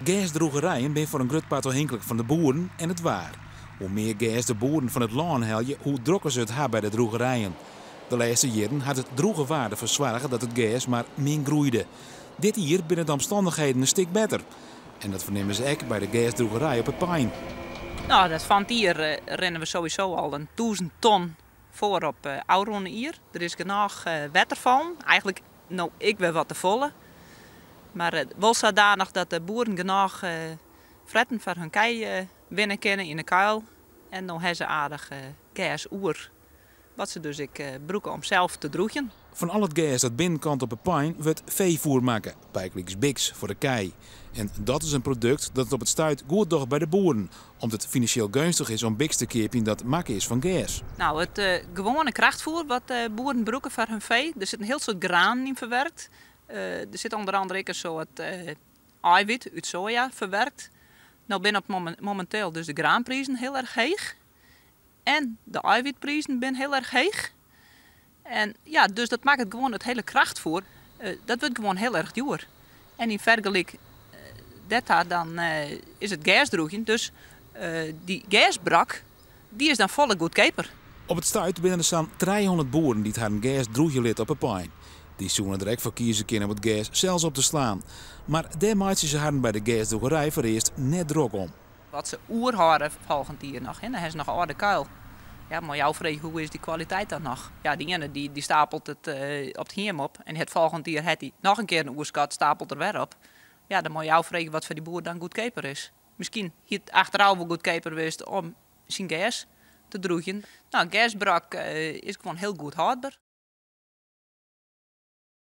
Gersdroegerijen binne foar in grut part ôfhinklik fan de boeren en it waar. Hoe mear gers de boeren fan it lân helje, hoe drokker se it ha by de droegerijen. De lêste jierren hat it drûge waar derfoar soarge dat it gers mar min groeide. Dit jier binne de omstannichheden in stik better. En dat fernimme se ek by de gersdroegerij op It Pein. No, dat fan it jier rinne we sowieso al in 1000 ton foar op ôfrûne jier. Der is genôch wetter fallen. Eigenlik no ek wer wat te folle. Mar wol sadanich dat de boeren genôch fretten foar hun kij winne kinne yn de kuil. En no ha se aardich gers oer. Wat se dus ek brûke om sels te droegjen. Fan al it gers dat binnenkomt op 'e Pein wurdt feefoer makke, bygelyks biks foar de kij. En dat is in produkt dat it op it stuit goed docht by de boeren, omdat it finansjeel geunstich is om biks te keapjen dat makke is fan gers. No, it gewoane krachtfoer wat de boeren brûke foar hun fee, der sit in hiel soad graan yn ferwurke. Der sit ûnder oare ek in soad eiwyt út soja ferwurke. No binne op mominteel dus de graanprizen hiel erch heech. En de eiwytprizen binne hiel erch heech. En ja, dus dat makket gewoan it hiele krachtfoer, dat wurdt gewoan hiel erch djoer. En yn fergelyk dêrta dan is it gersdroegjen, dus dy gersbrak, dy is dan folle goedkeaper. Op it stuit binne der sa'n 300 boeren dy't harren gers droegje litte op 'e Pein. Dy soene der ek foar kieze kinne om it gers sels op te slaan. Mar dêr meitsje se harren by de gersdroegerij foarearst net drok om. Wat se oerhâlde folgjend jier noch, hè, dan ha se noch âlde kuil. Ja, mar jou freegje, hoe is dy kwaliteit dan noch? Ja, dy iene dy stapelt it op it hiem op en it folgjend jier hat hy noch in kear in oerskot, stapelt er wer op. Ja, dan moat jou freegje wat foar dy boer dan goedkeaper is. Miskien hie it achterôf wol goedkeaper west om syn gers te droegjen. No, gersbrak is gewoan hiel goed hâldber.